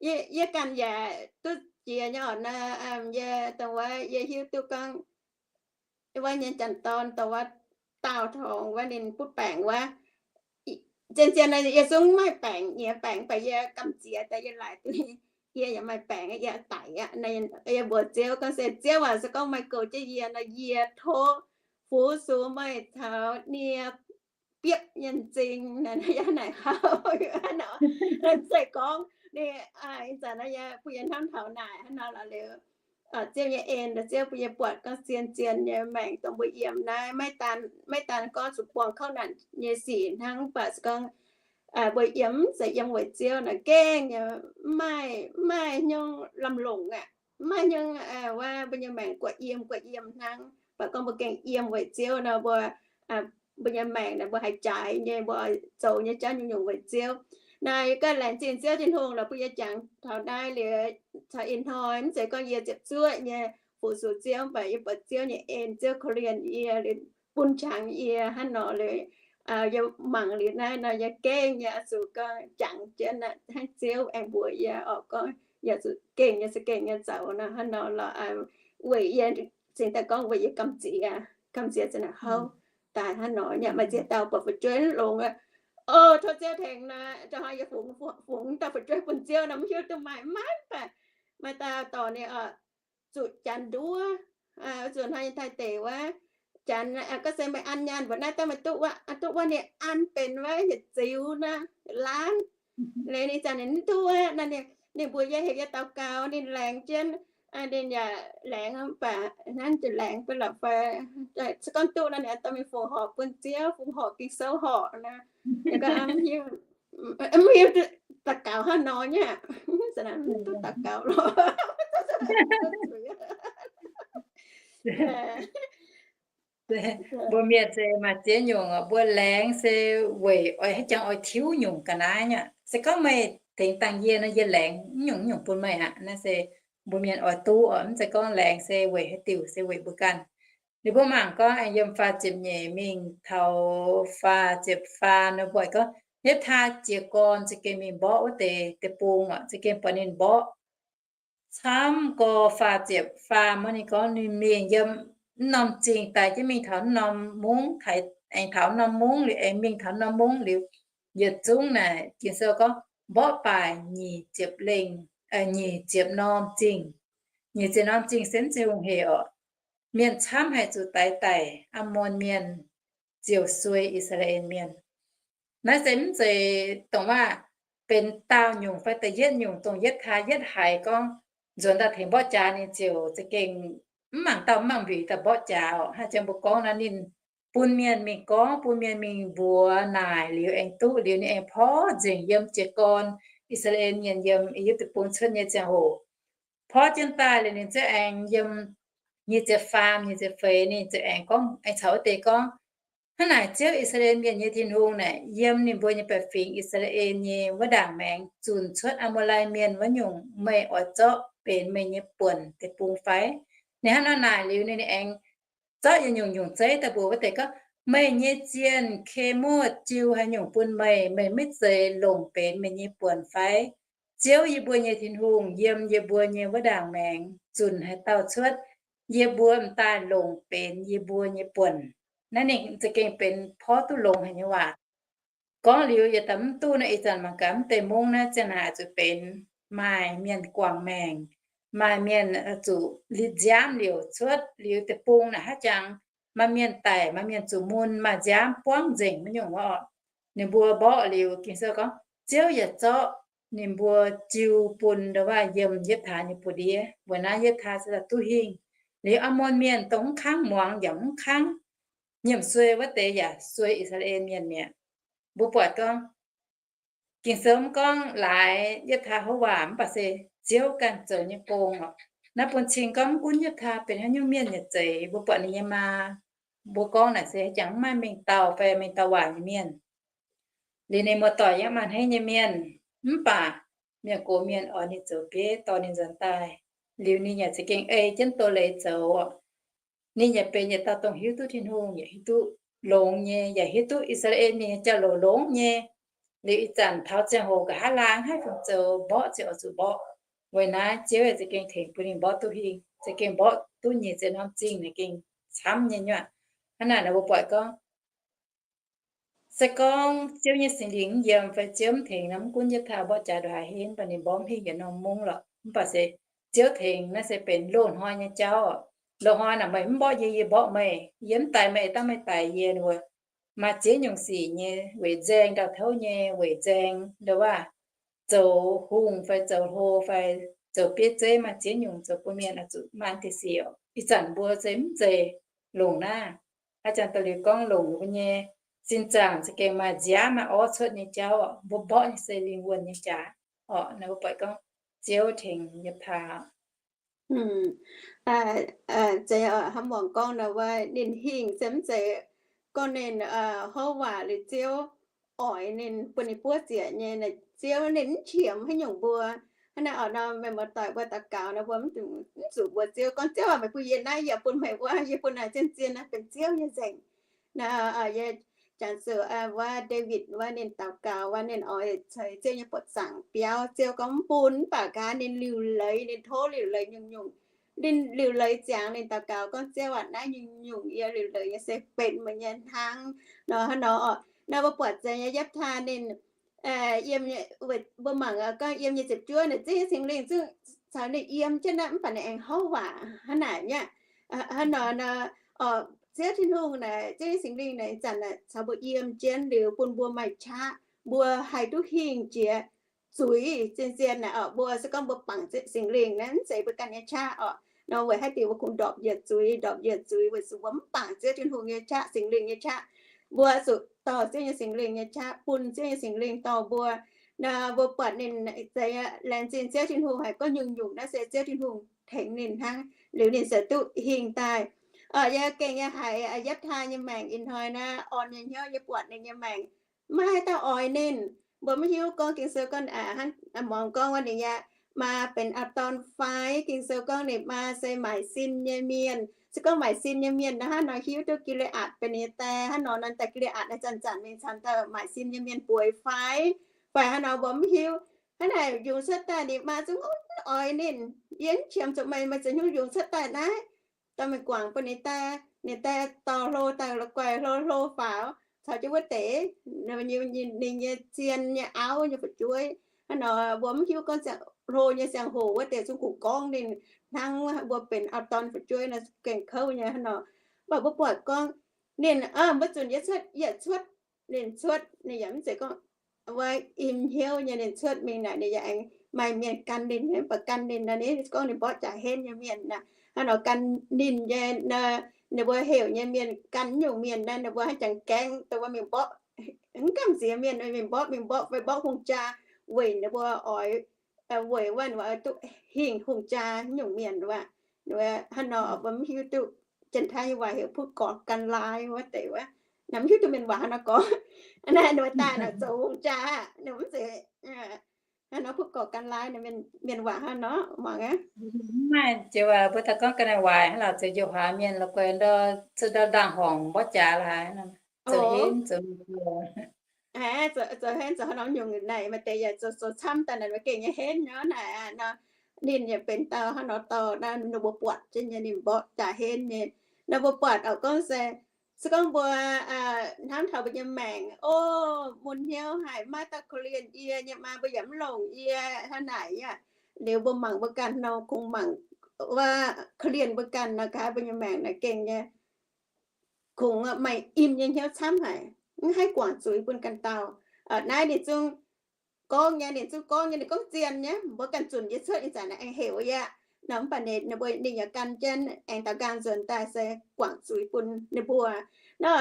yie ganh yaac duqv jiex nyei oc. Naaiv yie dongh wuov yie hiuv duqv gorngv wuov nyei janx-dorn dongh wuov daauh tongx wuov ninh butv baengc wuov, zien-zien nor yie zungv maaih baengc, nyiex baengc, mv baac yie gamh nziex daaih yie laaic duqv yie yaac maaih baengc, yie daic aqv. Yie mbuox Ziouv gorngv se, Ziouv aac, se gorngv meih goux jienv yie nor, yie tov fu-sux meih caux nie biopv nyei m'zing. Naaiv yaac naaic hauh nor, se gorngv ninh ih zanc naaiv yie bun yie hnamv taux naaic hnangv nor lorqc. Liuz Ziouv nyei en, Ziouv bun yie buatc gorngv zien-zien nyei maengc dongh mbuo yiem naaiv, maiv daan gorngv zuqc buangh kouv naanc nyei sic hnangv, mv baac se gorngv mbuo yiem mv zeiz yiem weic Ziouv naaic gengh nyei, mv maaih, mv maaih hnyouv lamh longc aqv. Mv maaih hnyouv wuov mbuo nyei maengc guaix yiem guaix yiem hnangv. Baac gorngv mbuo gengh yiem weic Ziouv nor, mbuo, mbuo nyei maengc naaic mbuo haih jaaix nyei, mbuo zoux nyei jauv nyungc-nyungc weic Ziouv. Naaiv yie ganh laengz zingh Ziouv Tin-Hungh lorqc, bun yie jangx taux naaiv liuz, caux ih hnoi mv zeiz gorngv yie ziepc zuoqv nyei fu-sux Ziouv, mv baac yie buatc Ziouv nyei en, Ziouv korv-lienh yie, bun qangx yie hnangv nor liuz, yie mangc liuz naaiv nor yie gengh nyei oix zuqc gorngv jangx jienv hnangv Ziouv aengx mbuox yie oc, gorngv yie zuqc gengh nyei, za'gengh nyei zoux nor hnangv nor lorqc. Weic yie cingx daaih gorngv weic yie gamh nziex, gamh nziex za'naaic houv daaih hnangv nor, yaac maaih ziex dauh buatc fu'jueiv longx, o, tov Ziouv tengx nor, hnoi yie fungx dauh fu'jueiv bun Ziouv nor, mv hiuv duqv maaih maiv baac maaih dauh dorc ninh zuqc janx nduov, zuqc hnoi nyei Taiv deic wuov, janx gorngv se meih an nyaanh mbuoqc naaiv daaih meih duqv wuov, duqv wuov ninh an benx wuov yietc ziux naaiv, yietc laanv. Liuz ninh zanc ninh mv duqv wuov, ninh mbuox yie heuc yie daux gaux, ninh laengz jienv, ninh yaac laengz mv baac hnangv ziouc laengz bun lorqc fai, se gorngv duqv nor ninh dorh mingh fongc horc bun Ziouv, fongc horc Ging-Sou horc nor. Mv hiuv daux gaux hnangv nor nyei, mv duqv daux gaux lorqc. Mbuo mienh se maaih ziex nyungc, mbuo laengz se weic oix haaix jangx oix tiuv nyungc ga'naaiv nyei. Se gorngv meih tengx dangh yie nor, yie laengz nyungc-nyungc bun meih aqv. Naaiv se mbuo mienh oix duqv oc. Mv zeiz gorngv laengz se weic haaix diuc, se weic mbuo ganh. Liuz mbuo mangc gorngv aengx yiem faah ziepc nyeic mingh taux faah ziepc faam nor, mbuo gorngv Yepv^taa jiez gorn za'gengh mingh mborqv wuov deix deic-bung oc, za'gengh buatc ninh mborqv camv gorx. Faah ziepc faam wuov ninh gorngv ninh mingh yiem mv norm zingh daaih jienv mingh taux mv norm mungv, aengx taux mv norm mungv liuz aengx mingh taux mv norm mungv liuz, yietc zungv naaic Ging-Sou gorngv mborqv baaic nyic ziepc lengh, nyic ziepc norm zingh. Nyic ziepc norm zingh se mv zeiz hungh hec oc. Mienh camv haic zuqc daix daic, Aamon Mienh ziouc suei I^saa^laa^en Mienh. Naaiv se mv zeiz dongh waac benx daauh nyungc fai da'yietv nyungc dongh Yepv^taa yietv haiz gorngv nzuonx daaih tengx mborqv jaax ninh ziouc za'gengh mv mangc dauh mv mangc mbuic daaih mborqv jaax oc. Haaix zanc mbuo gorngv naaiv ninh bun mienh mingh gorngv, bun mienh mingh mbuox naaic liuz aengx duqv liuz ninh aengx porv nzengc yiem jiez gorn I^saa^laa^en Mienh yiem I^yipv Deic-Bung cuotv nyei ziangh hoc. Porv jienv daaih liuz ninh ziouc aengx yiem nyic ziepc faam, nyic ziepc feix ninh ziouc aengx gorngv, aengx caux wuov deix gorngv, Hnangv naaic Ziouv I^saa^laa^en Mienh nyei Tin-Hungh naaic yiem ninh mbuo nyei baeqc fingx I^saa^laa^en nyei wuov ndaangc maengx zunc cuotv Aa^maa^lai Mienh wuov nyungc, meih oix zorqv benx meih nyei buonc deic-bung fai? Ninh hnangv nor naaic liuz ninh aengx zorqv yietc nyungc-nyungc zeiv daaih mbuox wuov deix gorngv, Meih nyei zienh Kemuotv jiu haaix nyungc bun meih, meih maiv zeiz longc benx meih nyei buonc fai? Ziouv yie mbuo nyei Tin-Hungh yiem yie mbuo nyei wuov ndaangc maengx zunc haaix dauh cuotv, yie mbuo m'daaih longc benx yie mbuo nyei buonc. Naaiv ninh za'gengh benx porv duqv longx haic nyei waac. Gorngv liuz yietc daaih mv duqv naaiv, ih zanc mangc gaax mv deix mungv naaiv ziangh naaic zuqc benx maaih mienh guangc maengc, maaih mienh zuqc litv nziaamv liouc cuotv liuz deic-bung naaic haaix jangx, maaih mienh daic, maaih mienh zuqc mun, maaih nziaamv buangv nzengc wuov nyungc oc. Ninh mbuo mborqv liuz, Ging-Sou gorngv Ziouv yaac zorqv ninh mbuo jiu bun ndo waac yiem Yepv^taa nyei buoz-ndiev. Weic naaiv Yepv^taa se duqv hingh. Liuz Aamon Mienh dongh mv kangv muangx yaac mv kangv nyiemc suei wuov deix yaac suei I^saa^laa^en Mienh mi'aqv. Mbuo buatc gorngv Ging-Sou mv gorngv laaix Yepv^taa houv waac mv baac se Ziouv ganh zoux nyei gong oc. Naaiv bun cing gorngv mv gunv Yepv^taa benx haaix nyungc mienh nyei zeiz, mbuo buatc ninh nyei maa, mbuo gorngv naaic se jangx mv maaih mengh dauh fai mengh dauh waac nyei mienh. Liuz ninh muoz-doic yaac maaih hneiv nyei mienh, mv baac mienh gox mienh oix ninh zoux bieiv dorh ninh nzuonx daaih. Liuz ninh yaac za'gengh ei jienv doz-leiz zoux. Ninh yaac benx yietc dauh dongh hiuv duqv Tin-Hungh, yaac hiuv duqv longx nyei, yaac hiuv duqv I^saa^laa^en nyei jauv-louc longx nyei. Liuz ih zanc taux ziangh hoc nqa'haav laangz haaix fungc zoux mborqv ziouc oix zuqc mborqv. Weic naaiv Ziouv yaac za'gengh tengx bun ninh mborqv duqv hingh, za'gengh mborqv duqv nyic ziepc norm zingh naaic gengh camv nyei nyuoqc. Hnangv naaic nor mbuo buatc gorngv se gorngv Ziouv nyei Singx Lingh mv yiem fai Ziouv mv tengx nor, mv gunv Yepv^taa mborqv jaax ndongc haaix hingv, mv baac ninh mborqv mv hingh yietc norm mungv lorqc. Mv baac se Ziouv tengx naaiv se benx loz-hnoi nyei jauv oc. Loz-hnoi naaic meih mv mborqv yie, yie mborqv meih, yie mv daix meih dangh meih daix yie. Ninh mbuo maaih ziex nyungc sic nyei, weic nzaeng ndau-touv nyei, weic nzaeng ndo waac zoux hungh fai zoux hlo fai zoux bieiv zeiv, maaih ziex nyungc zoux bun mienh oix zuqc maan deix sic oc. Ih zanc mbuo se mv zeiz longc naaiv. Haaix zanc daux liuz gorngv longc mbuo nyei sin zaangc za'gengh maaih nziaamv maaih orv cuotv nyei jauv oc. Mbuo mborqv nyei se lingh wuonh nyei jaax oc. Naaiv mbuo buatc gorngv Ziouv tengx Yepv^taa Zeiz hnamv muangx gorngv nor wuov ninh hingh se mv zeiz gorngv ninh houv waac liuz Ziouv oix ninh bun ninh buov ziec nyei. Ziouv ninh mv qiemx haaix nyungc mbuo. Hnangv naaiv oc, nor meih muoz-doic mbuo daux gaux nor mbuo mv zuqc mbuox Ziouv gorngv, Ziouv aac, meih bun yie naaiv, yie bun meih wuov, yie bun naaic zien-zien naaiv benx Ziouv nyei nzengc. Naaiv yie jangx zuqc wuov David wuov ninh daux gaux wuov ninh oix ceix Ziouv nyei buoqc zaangc biauv. Ziouv gorngv mv bun, mv baac nqa'haav ninh liuc leiz, ninh tov liuc leiz nyungc-nyungc. Ninh liuc leiz ziangx ninh daux gaux gorngv, Ziouv aac, naaiv nyungc-nyungc yie liuc leiz nyei se benx meih nyei hnangv. Nor hnangv nor oc, naaiv mbuo buatc zeiz nyei Yapv^taa ninh yiem, mbuo mangc gorngv yiem nyei ziepc juov naaic, Ziouv nyei Singx Lingh zungv caux ninh yiem jienv naaiv, mv baac ninh aengx houv waac hnangv naaic nyei. Hnangv nor nor, Ziouv Tin-Hungh naaic, Ziouv nyei Singx Lingh naaic zanc naaic caux mbuo yiem jienv liuz bun mbuo maaih qaqv, mbuo haih duqv hingh jiex zuiz zien-zien naaic oc. Mbuo se gorngv mbuo bangc Singx Lingh naaiv, mv zeiz mbuo ganh nyei qaqv oc. Nor weic haaix diuc mbuo kungx ndorpc njiec zuiz, ndorpc njiec zuiz? Weic zuqc mbuo mv bangc Ziouv Tin-Hungh nyei qaqv, Singx Lingh nyei qaqv. Mbuo zuqc dorh Ziouv nyei Singx Lingh nyei qaqv, bun Ziouv nyei Singx Lingh dorh mbuo. Mbuo buatc ninh zeiz laengz zingh Ziouv Tin-Hungh haic, gorngv nyungc-nyungc naaiv se Ziouv Tin-Hungh tengx ninh hnangv, liuz ninh ziouc duqv hingh daaih. Yie gengh nyei haiz Yapv^taa nyei maengc ih hnoi naaiv, orn nyei hnyouv yie buatc ninh nyei maengc maiv haaix dauh oix ninh. Mbuo mv hiuv gorngv Ging-Sou gorngv, muangx gorngv wuov ninh yaac maa benx auv-dorn fai. Ging-Sou gorngv ninh maa se maaic sin nyei mienh. Se gorngv maaic sin nyei mienh naaiv, hnangv nor hiuv duqv Gi^le^aatc benx ninh nyei die, hnangv nor naaiv daaih Gi^le^aatc naaiv zanc-zanc mingh caux dauh maaic sin nyei mienh bueix fai, fai hnangv nor mbuo mv hiuv. Hnangv naaic yungz cuotv daaih ninh maa zungv oix ninh. Yie mv qiemx zuqc meih, meih zoux hnyungv yungz cuotv daaih naaiv. Dorh mingh guangc bun ninh die. Ninh die dorh hlo daaih la'guaih hlo hlo faaux caux jienv wuov deix ninh nyei zien nyei auv nyei fu'jueiv. Hnangv nor mbuo mv hiuv gorngv hlo nyei ziangh hoc wuov deix zungv kungx gorngv ninh hnangv mbuo benx auv-dorn fu'jueiv nor gengh kouv nyei hnangv nor. Mv baac mbuo buatc gorngv ninh, mbuo zunc yie cuotv, yie cuotv, ninh cuotv, ninh yaac mv zeiz gorngv wuov im hnyouv nyei ninh cuotv mingh naaic, ninh yaac aengx maaih mienh gan ninh nyei. Mv baac gan ninh naaic, ninh gorngv ninh mborqv jaax henv nyei mienh naaic, hnangv nor gan ninh nyei, ninh mbuo heuc nyei mienh, gan nyungc mienh naaic, ninh mbuo haaix jangx gaengh dongh wuov mingh mborqv, mv gamh nziex mienh mingh mborqv, mingh mborqv fai mborqv hungh jaa weic ninh mbuo oix, weic wuov ninh mbuo oix duqv hingh hungh jaa nyungc mienh wuov. Hnangv nor mbuo mv hiuv duqv, Janx-Taiv nyei waac heuc ผู้ก่อการร้าย wuov deix wuov. Naaiv mv hiuv duqv mienh waac hnangv nor gorngv. Naaiv ninh mbuo daaih naaic zoux hungh jaa, ninh mv zeiz hnangv nor ผู้ก่อการร้าย naaiv mienh waac hnangv nor mangc aqv. Mv maaih jiex waac mbuo daaih gorngv ga'naaiv waaic hnangv lorqc, zoux njoux hlaax mienh la'guaih ndor, zuqc ndor ndaangh horngc mborqv jaax la'haaix, zoux henv zoux mienh guoqv. Zoux henv zoux hnangv nor nyungc naaic maaih deix yaac zoux zoux camv daaih naaic mbuo gengh nyei henv nyei naaic nor. Ninh yaac benx dauh hnangv nor dorh naaiv ninh mbuo buatc jienv nyei ninh mborqv jaax henv nyei. Naaiv mbuo buatc oix gorngv se, se gorngv mbuo hnamv taux mbuo nyei maengc, o, mun hnyouv haic, maiv dauh korv-lienh yie nyei maa, mbuo yaac mv longc yie hnangv naaic aqv. Liuz mbuo mangc mbuo ganh nor kungx mangc wuov korv-lienh mbuo ganh nor, nqa'haav mbuo nyei maengc naaic gengh nyei kungx maaih im nyei hnyouv camv haic, mv haih guangc zuiz bun ganh dauh. Naaiv ninh zungv gorngv nyei, ninh zungv gorngv nyei, ninh gorngv zien nyei, mbuo ganh zunc yie cuotv ih zanc naaic aengx heuc yie aqv. Nor mv baac ninh, ninh mbuo, ninh yaac gan jienv aengx daux nqaang nzuonx daaih se guangc zuiz bun ninh mbuo. Nor,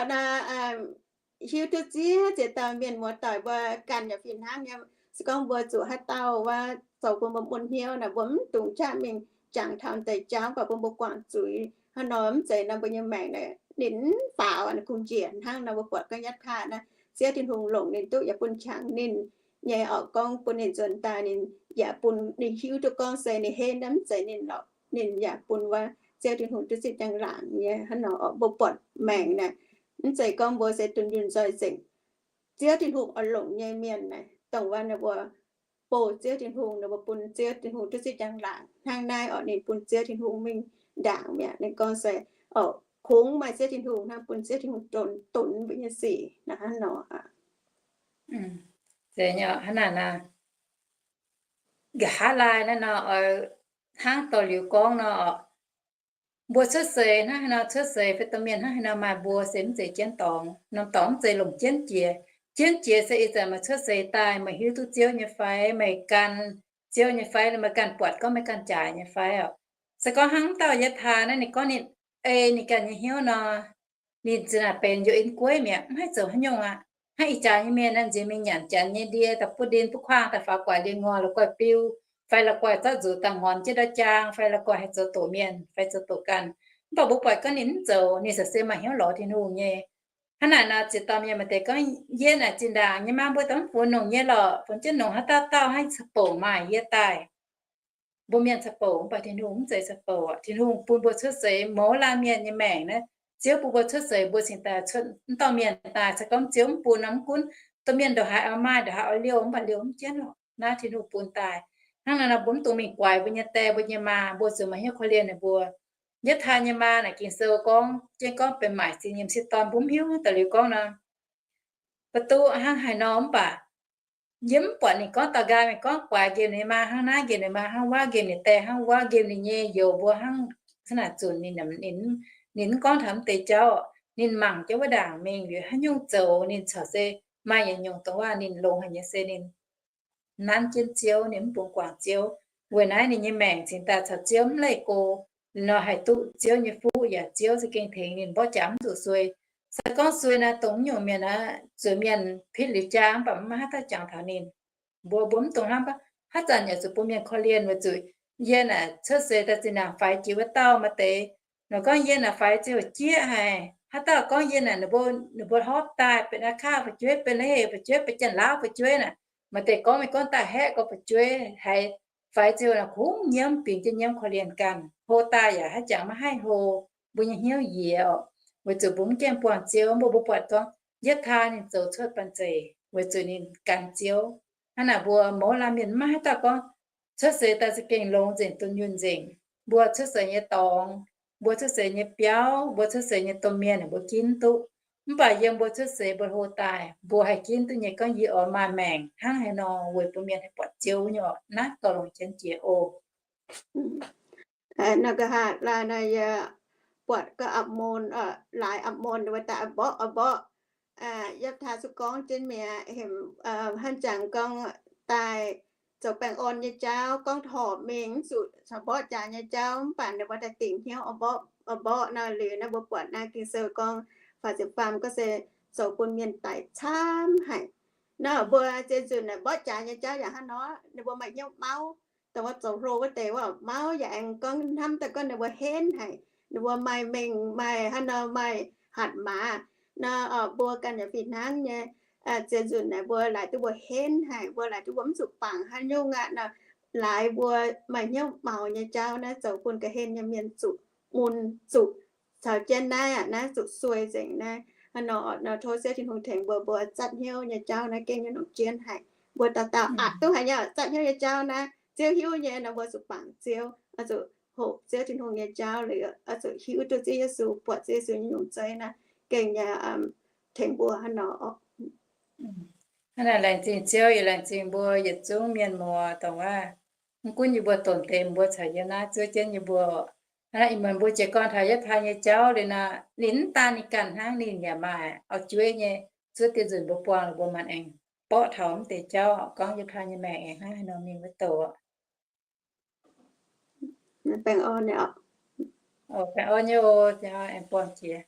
hiuv duqv ziex ziex dauh mienh muoz-doic mbuo ganh yaac fih hnangv nyei. Se gorngv mbuo zuqc haaix dauh wuov zoux bun mbuo mun hnyouv naaic, mbuo mv dungx jaav mingh jangx taux deix jauv, mv baac bun mbuo guangc zuiz. Hnangv nor mv zeiz nor mbuo nyei maengc naaic ninh mv faaux, ninh kungx njiec hnangv nor. Mbuo buatc gorngv Yapv^taa naaiv, Ziouv Tin-Hungh longc ninh duqv yaac bun qangx ninh nyei oc, gorngv bun ninh nzuonx daaih ninh yaac bun ninh hiuv duqv gorngv se ninh henv naaiv mv zeiz ninh lorqc, ninh yaac bun wuov Ziouv Tin-Hungh duqv zipv njang-laangc nyei hnangv nor. Mbuo buatc maengc naaic, mv zeiz gorngv mbuo se dunh yunh nzoih nzengc. Ziouv Tin-Hungh oix longc nyei mienh naaic, dongh wuov ninh mbuo bouh Ziouv Tin-Hungh, ninh mbuo bun Ziouv Tin-Hungh duqv zipv njang-laangc hnangv naaiv oc. Ninh bun Ziouv Tin-Hungh mingh ndaangc mi'aqv. Ninh gorngv se, o, kungx maaih Ziouv Tin-Hungh hnangv, bun Ziouv Tin-Hungh donx mbuo nyei sic naaiv hnangv nor. Hnangv naaic, nqa'haav laai naaiv nor oix hnangv dorh liuz gorngv nor, mbuo cuotv seix hnangv haaix nor, cuotv seix fai domh mienh hnangv haaix nor maaih mbuo se mv zeiz jienv dorngx. Norm dorngx mv zeiz longc jienv jiex. Jienv jiex se ih zanc meih cuotv seix daaih, meih hiuv duqv Ziouv nyei fai, meih gan Ziouv nyei fai, meih ganh buatc gorngv meih ganh jaaix nyei fai oc. Se gorngv hnangv dauh Yapv^taa naaiv ninh gorngv ninh ei ninh ganh nyei hnyouv nor, ninh zinh naaic benx njoux in gueiv mi'aqv, mv haih zoux haaix nyungc aqv. Hnangv ih jaax nyei mienh naaiv nziex mingh nyanc janx nyei ndie, daaih butv ndin butv kuaang, daaih faaux guaix ndie-ngorc, la'guaih biu fai la'guaih zorqv nzuqc daaih ngornc jienv ndau jaang, fai la'guaih haih zoux doqc mienh, fai zoux doqc ganh. Mv baac mbuo buatc gorngv ninh mv zoux, ninh se se maaih hnyouv lorz Tin-Hungh nyei. Hnangv naaic nor, ziex dauh mienh maaih deix gorngv, yie naaic zinh ndaangc nyei maa, mbuo daaih mv funx nongc nyei lorqc, funx jienv nongc haaix dauh dauh haaix caux bouc maaih yie daaih. Mbuo mienh caux bouc, mv baac Tin-Hungh mv zeiz caux bouc aqv. Tin-Hungh bun mbuo cuotv seix mouz laanh mienh nyei maengc naaiv, Ziouv bun mbuo cuotv seix mbuo cingx daaih cuotv mv dauh mienh daaih. Se gorngv Ziouv mv bun nor, mv gunv domh mienh ndongc haaix oix maaih, ndongc haaix oix liouh, mv baac liouh mv jienv lorqc. Naaiv Tin-Hungh bun daaih. Hnangv naaic nor, mbuo mv dungx mingh guaix mbuo nyei die, mbuo nyei maa, mbuo zuqc maaih hnyouv korv-lienh ninh mbuo. Yietv taan nyei maa naaic, Ging-Sou gorngv, jienv gorngv benx maaic zingh nyei m'sieqv dorn, mbuo mv hiuv daaih liuz gorngv nor, ba'duqv hnangv haaix nor, mv baac yie mv buatc ninh gorngv dauh nqaai mingh gorngv guaix nqemh ninh maa hnangv naaiv, nqemh ninh maa hnangv wuov, nqemh ninh die hnangv wuov, nqemh ninh nyei youz mbuo hnangv, hnangv naaic zunc ninh, ninh, ninh mv gorngv taux mv deix jauv. Ninh mangc jienv wuov ndaangc mingh liuz haaix nyungc zoux, ninh corc se maaih yietc nyungc dongh waac ninh longx haic nyei se ninh nanv jienv Ziouv, ninh mv bungx guangc Ziouv. Weic naaiv ninh nyei maengc cingx daaih caux Ziouv mv leih go. Ninh nor haih duqv Ziouv nyei fuqv yaac Ziouv za'gengh tengx ninh mborqv jaax mv zuqc suei. Se gorngv suei naaiv dongh nyungc mienh aqv, zueiz mienh pitv liuz jaa mv baac maiv maaih haaix dauh jangx taux ninh. Mbuo, mbuo mv dungx hnamv gorngv haaix zanc yaac zuqc bun mienh korv-lienh weic zuqc yie naaic cuotv seix daaih zinh ndaangc faix jiex wuov dauh maaih deix nor gorngv yie naaic faix ziouc jieqv haic. Haaix dauh gorngv yie naaic ninh mbuo, ninh mbuo hlorpv daaih benx aqv kaav fu'jueiv, benx la'heh fu'jueiv, benx janx-laauv fu'jueiv naaic, maaih deix gorngv mingh gorngv daaih haeqv gorngv fu'jueiv haic. Faix ziouc naaic kungx nyiemv, bingx jienv nyiemv korv-lienh ganh. Hlo daaih yaac haaix jangx maiv haih hlo. Mbuo nyei hnyouv yiex oc, weic zuqc mbuo mv gaengh buangh Ziouv. Mv baac mbuo buatc gorngv yietv taan ninh zoux cuotv banh zeic weic zuqc ninh gan Ziouv. Hnangv naaic mbuo mouz laanh mienh maiv maaih haaix dauh gorngv cuotv seix daaih za'gengh longx nzengc, dunh yunh nzengc. Mbuo cuotv seix nyei dorngx, mbuo cuotv seix nyei biauv, mbuo cuotv seix nyei domh mienh mbuo ginv duqv. Mv baac yiem mbuo cuotv seix mbuo hlo daaih, mbuo haih ginv duqv nyei gorngv yie oix maaih maengc hnangv haaix nor weic bun mienh haih buatc Ziouv nyei oc. Naaiv dorh longc jienv jiex oc. Nor nqa'haav laai nor yie buatc ga'apc mon, laaix apc mon wuov daaih a'mborqv a'mborqv. Yietv taan zuqc gorngv jienv mi'aqv, hemx hnangv jangx gorngv daaih zoux baengh orn nyei jauv, gorngv horpc mingh mv zuqc caux mborqv jaax nyei jauv, mv baac ninh mbuo daaih dingc hnyouv a'mborqv nor liuz naaiv mbuo buatc naaiv Ging-Sou gorngv faah ziepc faam gorngv se zoux bun mienh daic camv haic. Nor mbuo zien nzunc naaic mborqv jaax nyei jauv yaac hnangv nor, ninh mbuo maaih hnyouv mauv. Dongh wuov zoux hlo wuov deix wuov mauv yaac aengx gorngv hnamv daaih gorngv ninh mbuo henv haic, ninh mbuo maaih mengh maaih hnangv nor maaih hatc maaz. Nor mbuo ganh yaac fih hnangv nyei. Zien nzunc naaic mbuo laaix duqv mbuo henv haic, mbuo laaix duqv mbuo mv zuqc bangc haaix nyungc aqv nor, laaix mbuo maaih hnyouv maux nyei jauv naaiv zoux bun ga'hlen nyei mienh zuqc mun zuqc caux jienv naaiv aqv, naaiv zuqc suei nzengc naaiv. Hnangv nor nor tov Ziouv Tin-Hungh tengx mbuo, mbuo zatv hnyouv nyei jauv naaiv gengh nyei nongc jienv haic. Mbuo dauh dauh aqc duqv haic nyei zatv hnyouv nyei jauv naaiv. Ziouv hiuv nyei nor mbuo zuqc bangc Ziouv, oix zuqc hoqc Ziouv Tin-Hungh nyei jauv liuz, oix zuqc hiuv duqv Ziouv Yesu, buatc Ziouv Yesu nyei nyungc zeiv naaiv gengh nyei tengx mbuo hnangv nor oc. Hnangv naaic laengz zingh Ziouv, yie laengz zingh mbuo yietc zungv mienh muoz dongh wuov, mv gunv yie mbuo donx deix mbuo caux yiem naaiv zuov jienv yie mbuo. Hnangv naaic ih muonz mbuo jiez gorn taux yietv taan nyei jauv liuz nor, ninh mv daan ninh ganh hnangv, ninh yaac maaih auv-jueiv nyei. Zuov deix nzunc mbuo buangh liuz mbuo maanc aengx borqv taux mv deix jauv, gorngv yietv taan nyei maengc aengx hnangv haaix nor mingh wuov douc. Baengh orn nyei oc. Baengh orn nyei oc, aengx buangh jiex.